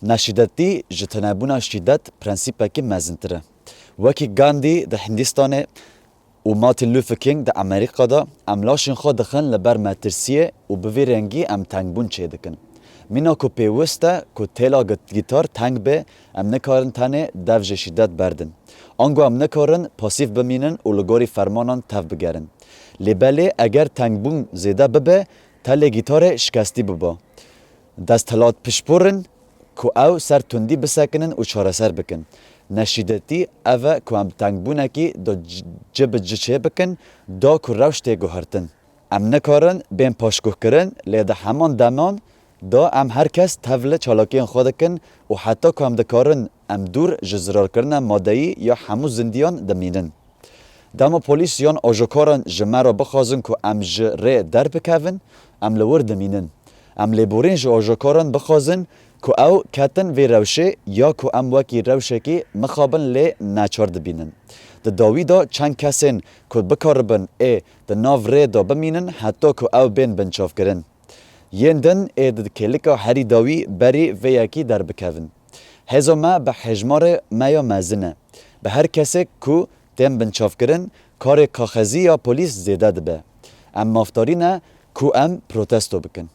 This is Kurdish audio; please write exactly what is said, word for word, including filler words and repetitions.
Neşîdetî ji tunebûna şîdet prensîpekî mezintir e. Wekî Gandhi di Hindistanê û Martin Luther King di Amerîka de, em laşên xwe dixin li ber metirsiyê û bi vî rengî em tengbûn çêdikin. Mîna ku pêwist e ku têla gî-, gîtar teng be, em nikarin tenê dev ji şîdet berdin. Ango em nikarin pasîf bimînin û li gorî fermanan tev bigerin. Lê belê eger tengbûn zêde bibe, telê gîtarê şikestî biba. Desthilat piştpûr in ku ew ser tundî bisekinin û çareser bikin. Neşîdetî ev e ku em tengbûnekî da ci-, ci bi ci çêbikin, da ku rewş tê guhertin. Em nikarin bên paşguhkirin, lê di heman deman da em her kes tev li çalakiyên xwe dikin û heta ku em dikarin em dûr ji zirarkirina madeyî ya hemû zindiyan dimînin. Dema polîs yan ajokaran ji me re bixwazin ku em ji rê derbikevin, em li wir dimînin. Em lêborîn ji ajokaran bixwazin ku ew ketin vê rewşê ya ku em wekî rewşekî mixabin lê neçar dibînin. Di dawî de çend kesên ku bikaribin ê di nav rê de bimînin heta ku ew bên binçavkirin. Yên din ê di kêlika herî dawî berî vê yekî derbikevin. Hêza me bi hejmarê me ya mezin e. Bi her kesek ku tên binçavkirin, karê kaxezî ya polîs zêde dibe. Em mafdarî ne ku em protesto bikin.